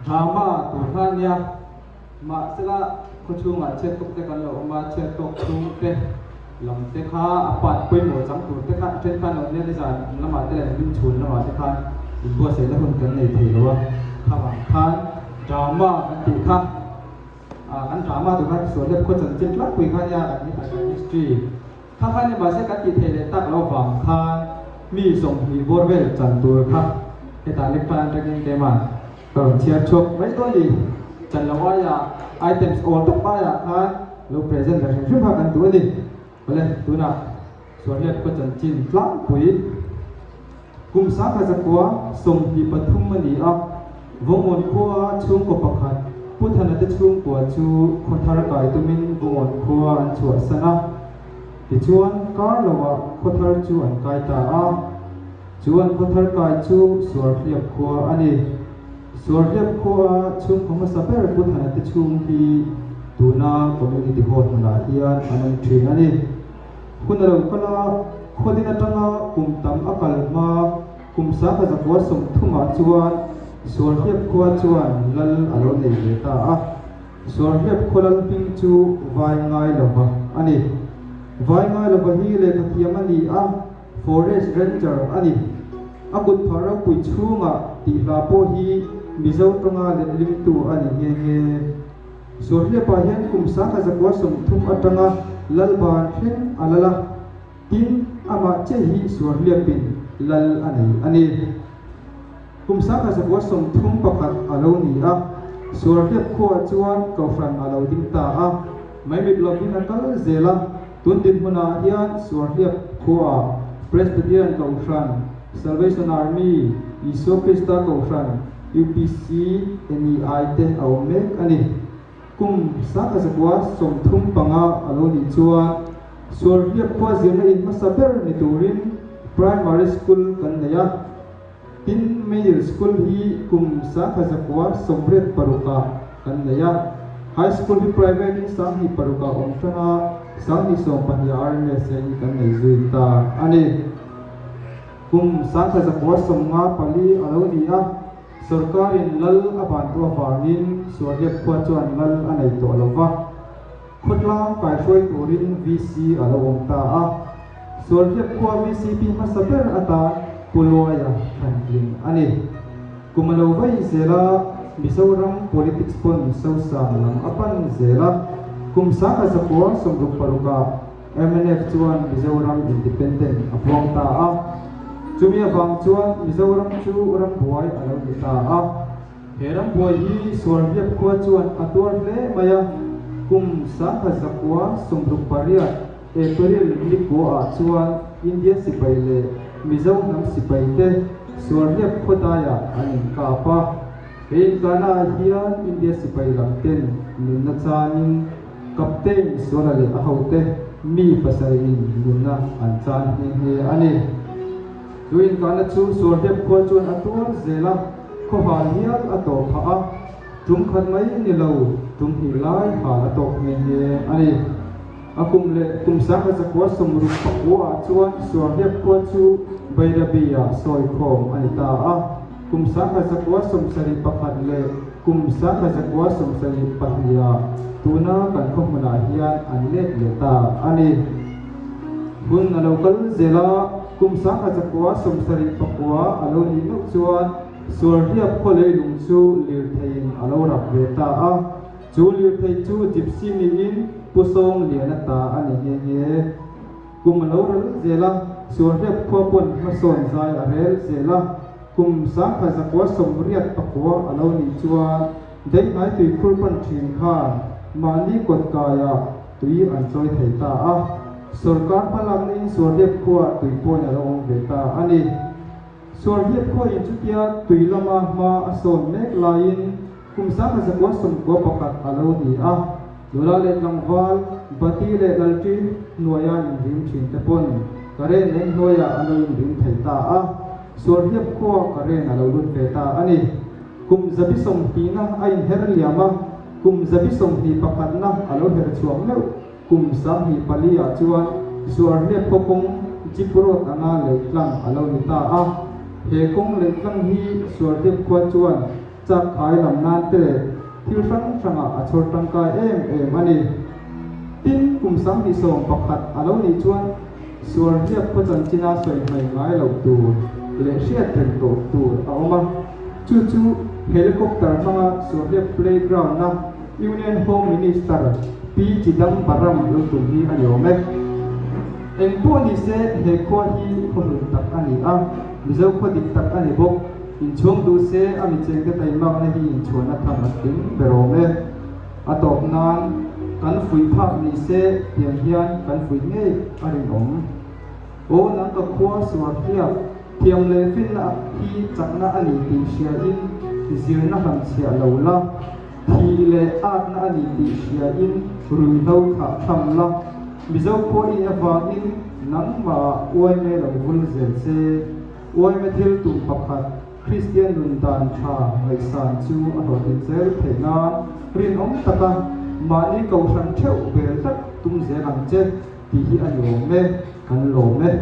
Drama tur kha a nia. Mahsela khawchhungah chhiat tawk te kan lo awm a, chhiat tawk chhung te lam te kha a part pawimawh chang tur te kha then khan lo nia nizan lamah te leh hlim chhun lamah te khan inbuatsaihna hun kan nei thei lo a, khavang khan drama kan tih kha ah kan drama tur kha sual lep khaw chanchin tlangpui kha nia kan history kha kha nia mahse kan tih theih leh tak lo vang khan mi 20 bawr vel chan tur kha hetah lecture atangin keimah Ka rawn chhiar chhuak mai dawn ni. Chan lo aia items awl tawp aiah khan lo present ve hrim hrim kha kan duh a ni. Awle, tunah Suarhliap khaw chanchin tlangpui kum 1123 a ni a, Vawngawn khua chhungkaw pakhat Pu Thana te chhungkua chu khaw thar kai tumin Vawngawn khua an chhuahsan a. Tichuan, kar loah khaw thar chu an kai ta a. Chu an khaw thar kai chu Suarhliap khua a ni. Suarhliap khua chhungkaw hmasa ber Pu Thana te chhung hi tuna Community Hall hmunah hian an awm thin a ni. Hun a lo kal a, khawdin atanga kum tam a kal hma kum 1930 ah chuan Suarhliap khua chuan lal a lo nei ve ta a. Suarhliap khaw lal hming chu Vai Ngailova a ni. Vai Ngailova hi lehkhathiam a ni a. Forest Ranger a ni. A kut phah ropui chhungah tih hla pawh hi Mizo tawnga letlingtu a ni nghe nghe. Suarhliapah hian kum 1930 atanga Lalban thleng a lal a, tin amah che hi Suarhliapin lal a nei a ni. Kum 1931 a lo ni a, Suarhliap khuaah chuan Kohhran a lo ding ta a, maimit lovin a kal zel a. Tun dinhmunah hian Suarhliap khuaah Presbyterian Kohhran, Salvation Army, Isua Krista Kohhran, UPC, NEI te a awm mek a ni. Kum 1935 a lo nih chuan Suarhliap khua zirna in hmasa ber ni turin Primary School kan nei a. Tin, Middle School hi kum 1986 ah kan nei a. High School hi private in 26 ah awm hrang a, 2020 ah RMSA hi kan nei zui ta a ni. Kum 1954 a lo ni a, sorkarin lal a ban tawh avangin Suarhliap khua chuan lal a nei tawh lo va. Khawtlang kaihruai turin VC a lo awm ta a. Sualhliap khua VCP hmasa ber atan Pu Luaia thlan tling a ni. Kum a lo vei zel a, Mizoram politics pawn sosang lam a pan zel a. Kum 1966 ah mnf chuan Mizoram Independent a puang ta a. Chumi avang chuan Mizoram chu rambuai a lo ni ta a. He rambuai hi Sualhliap khua chuan a tuar hle mai a, kum 1968 April ni kuaah chuan India sipai leh Mizo hnam sipai te Sualhliap khaw daiah an inkap a. He inkahnaah hian India sipai lam ten nunna chanin Captain Suala leh a hote mi pasarihin nunna an chan nghe nghe a ni. Chu inkahna chu Sualhliap khua chuan a tuar zel a, khawhal hial a tawh phah a, tum khat mai ni lo, tum hnih lai hal a tawk nghe nghe a ni. A kum leh kum 1969 ah chuan Sualhliap khua chu Bairabi-ah sawi khawm a ni ta a, kum 1971 leh kum 1972 ah tuna kan khaw hmunah hian an let leh ta a ni. Hun a lo kal zel a, kum 1979 a lo nih meuh chuan Sualhliap khaw leilung chu lirtheiin a lo rap ve ta a. Chu lirthei chu Gypsy niin Pu Sawngliana ta a ni nghe nghe. Kum a lo ral zel a, Sualhliap khua pawn hmasawn zai a rel zel a. Kum 1989 a lo nih chuan Deihnai tuikhur pan thin khan mahni kawt kaiah tui an chawi thei ta a. Sorkar hmalakna in Sualhliap khuaah tui pawhin a lo awm ve ta a ni. Sualhliap khuain chutia tui lama hma a sawn mek laiin kum 1991 a lo ni a. Nula leh tlangval, Bati leh Lalṭi hnuaia inrim ṭhin te pawn Karen eng hnuaiah an lo inrim thei ta a. Sualhliap khua Karen a lo lut ve ta a ni. Kum 20na a inher liam a, kum 21na a lo her chhuak meuh. Kum 24 ah chuan Suarhliap khaw kawng Jeep Road anga lei tlang a lo ni ta a. He kawng lei tlang hi Suarhliap khua chuan. Chak khai lam nan te leh thil hrang hrangah a chhawr tangkai em em a ni. Tin, kum 21 a lo nih chuan Suarhliap khaw chanchina sawi hmai ngai loh tur leh hriat reng tawh tur a awm a, chu chu helicopter hmanga Suarhliap playground-a Union Home Minister Pi Chidambaram lo tum hi a ni awm e. Eng pawh ni se he khua hi khaw hlun tak a ni a, Mizo khaw dik tak a ni bawk. Inchhuang duh se a michengte taimakna hi inchhuahna tham a tling ber awm e. A tawp nan kan fuih phak ni se tiang hian kan fuih ngei a rinawm. Aw nang ka khua suar hliap, thiam leh finna hi chakna a ni tih hriain zirna hlamchhiah lo la, thih leh atna a ni tih hriain ruihhlo thlah tham la, Mizo khua i avangin nangmah uaime lo vul zel se. Uaime thil tum pakhat Kristian nun dan tha ngaihsan chu a hlawhtlin zel theih nan rinawm taka mahni kohhran theuh bel tlat tum zel ang che tih hi a ni awm e, kan lawm e.